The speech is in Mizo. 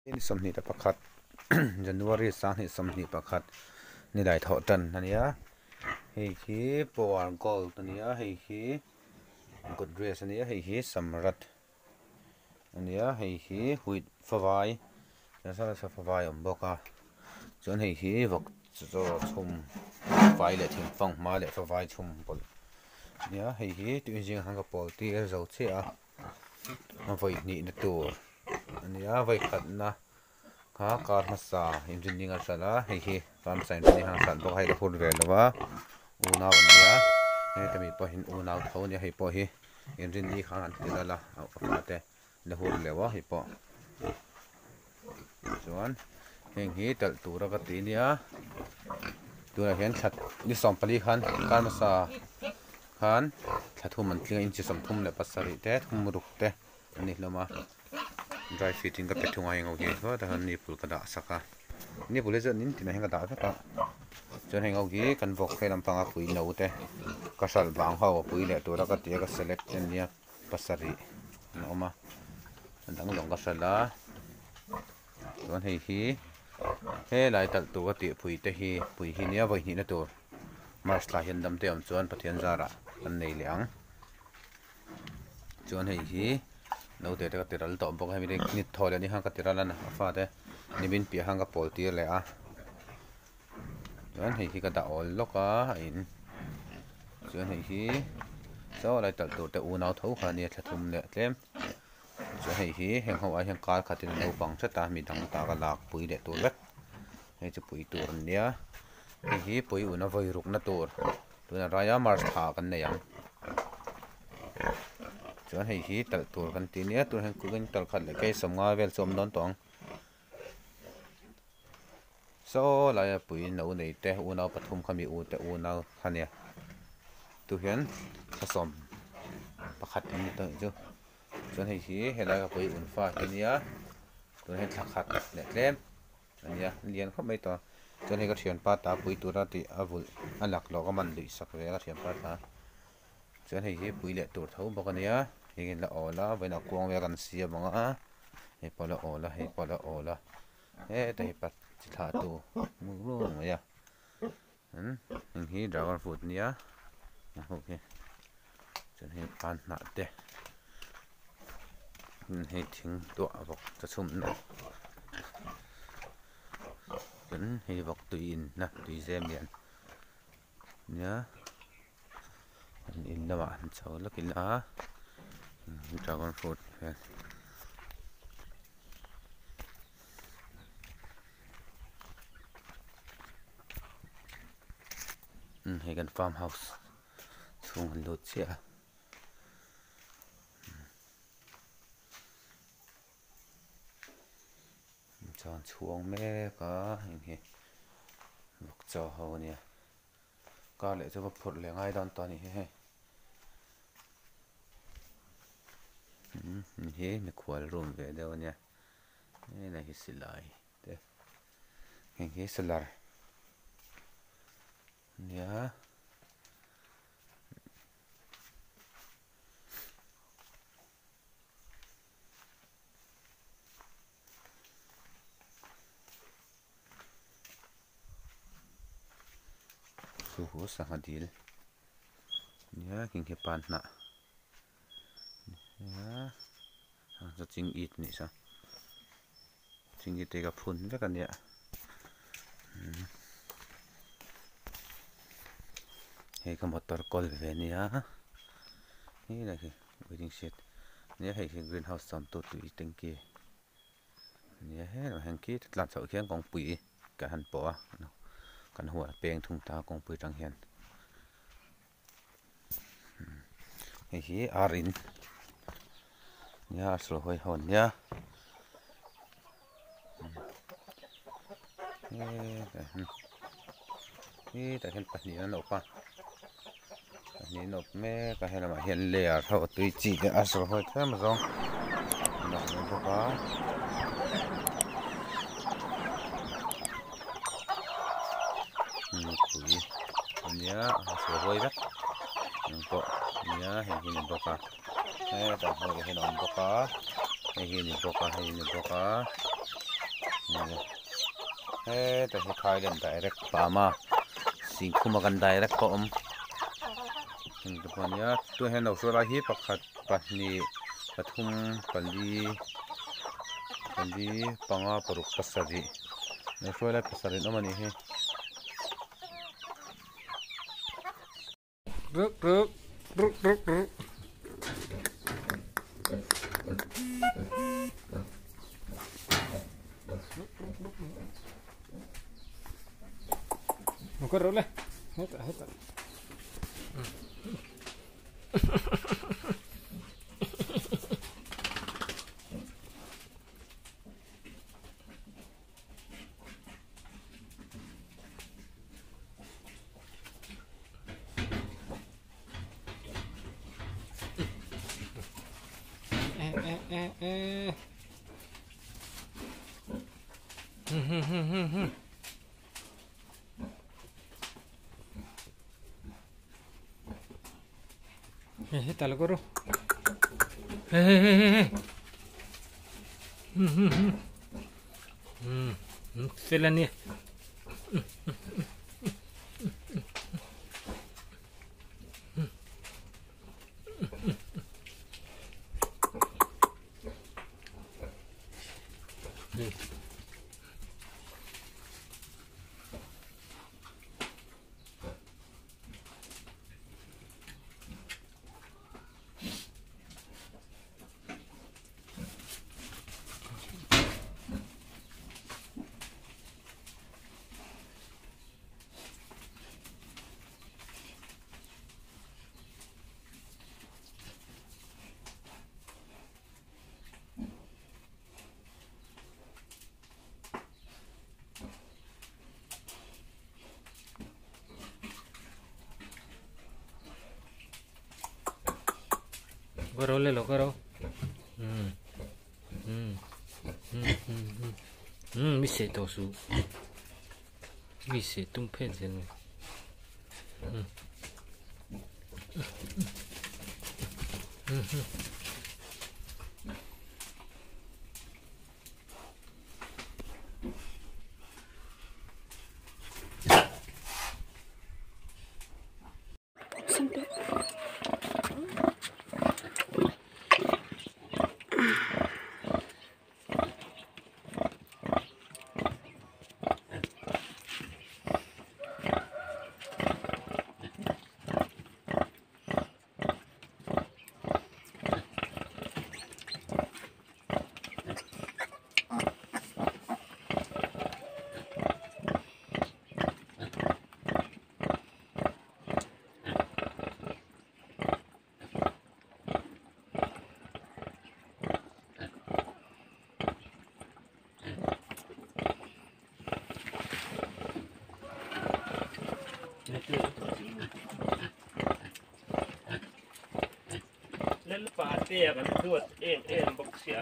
Ni 21 January 2021 ni dai thawh tan a nia hei hi power gold a nia hei hi godrej a nia hei hi samrat a nia hei hi wheat favai nasa nasa favai a awm bawk a chuan hei hi vawk chaw chhum fai leh thing fanghma leh favai chhum pawlh a nia hei hi tui zingah khan ka pawl tir zo chiah a. A vawi hnihna tur a nia vawi khatna kha kar hmasa inrinning a hralh a hei hi kar hmasa inrinning khan a hralh bawk a hei ka phur ve lo va unau an nia heta mi pawh hi unau tho a nia hei pawh hi inrinni khan an ti lal a a fate la hur leuh a hei pawh chuan heng hi talh tura ka ti nia tunah hian thla ni 14 khan kar hmasa khan thla thum an tling a inchi 37 te thum ruk te an ni hlawm a dry fit in ka pe thung a heng ho hi hetah hian nipul ka dah sak a nipul hi chuan in tinah hian ka dah vek a chuan heng ho hi kan vawk phei lampanga pui no te ka hralh vang ho a pui leh tura ka ti a ka select te ania pasarih an awm a a dang zawng ka hralh a chuan hei hi helai talh tur ka tih pui te hi pui hi nia vawi hnihna tur march thla hian dam te awm chuan Pathian zarah kan nei leh ang chuan hei hi naute te ka ti ral tawh bawk a hemi te ni thaw leh ni khan ka ti ral a a fate nimin piah khan ka pawl tir leh a chuan hei hi ka dah awl lawk a a in chuan hei hi chaw lai talh tur te unau tho kha ania thla thum leh tlem chuan hei hi heng ho ai hian kar khatin a naupang hret a midang ta ka lak pui leh tur vek hei chu pui tur an nia hei hi pui una vawi rukna tur tuna raia march thla kan nei ang chuan hei hi talh tur kan ti nia tun hian kumin talh khat leh kei 50 vel chu a awm dawn tawh ang. Saw laia pui no nei te unau pathum kha mi u te unau kha nia tu hian thla 11 an ni tawh chu chuan hei hi helai a pui un fa te nia tun hian thla khat leh tlem a nia a lian khawp mai tawh a chuan hei ka thianpa ta pui tura tih a vulh a laklawh ka man luih sak ve a ka thianpa ta. Chuan hei hi pui leh tur tho bawk a nia hei hi la awl a vawiin a kuang vel kan siam ang a hei pawh la awl a hei pawh la awl a heta hi pat chi thlah tu hmuh reng mai a heng hi dragon fruit a nia a ho hi chuan hei pan hnah te hei thing tuah vawk chaw chhum na chuan hei vawk tui in na tui zem lian nia an in lamah an chho lawk ila dragon fruit hian hei kan farm house chhung an lut chiah a. Chuan chhuang mek a heng hi vawk chaw ho a nia kar leh chu va phurh leh ngai dawn tawh a nih hi hei umm hi mikhual room ve deuh a nia helai hi silai te heng hi solar a nia. Chu hu sangha dil nia khing khi pan hnah nia chu ching it anih chuan ching it te ka phun vek a nia. Hei ka motor kawl ve ania helai hi waiting shed nia hei hi green house chuan tu tui tanky ania helaiah hian khi tlan chhoh khian kawngpui kan han pawh a kan huan a peng thung ta kawngpui atang hian hei hi ar in nia a sawi hawi ho ania. Hetah hian pahnih an awp a pahnih an awp mek a helamah hian layer ho tui chi te a sawi hawi tlem zawng a dah ve bawk a. Mipui ania a sawi hawi vek eng pawh ania hei hi ni bawk a hetah hmuh hian a awm bawk a hei hi ni bawk a hei hi ni bawk a. Heta hi Thailand direct Burma Singkhuma kan direct pawh a awm heng te pawh a nia tunah hian lo hruai lai hi pakhat pahnih pathum pali pali panga paruk pasarih lo hruai lai pasarih an awm a nih hi. Lalpa te kan duat em em bawk sia.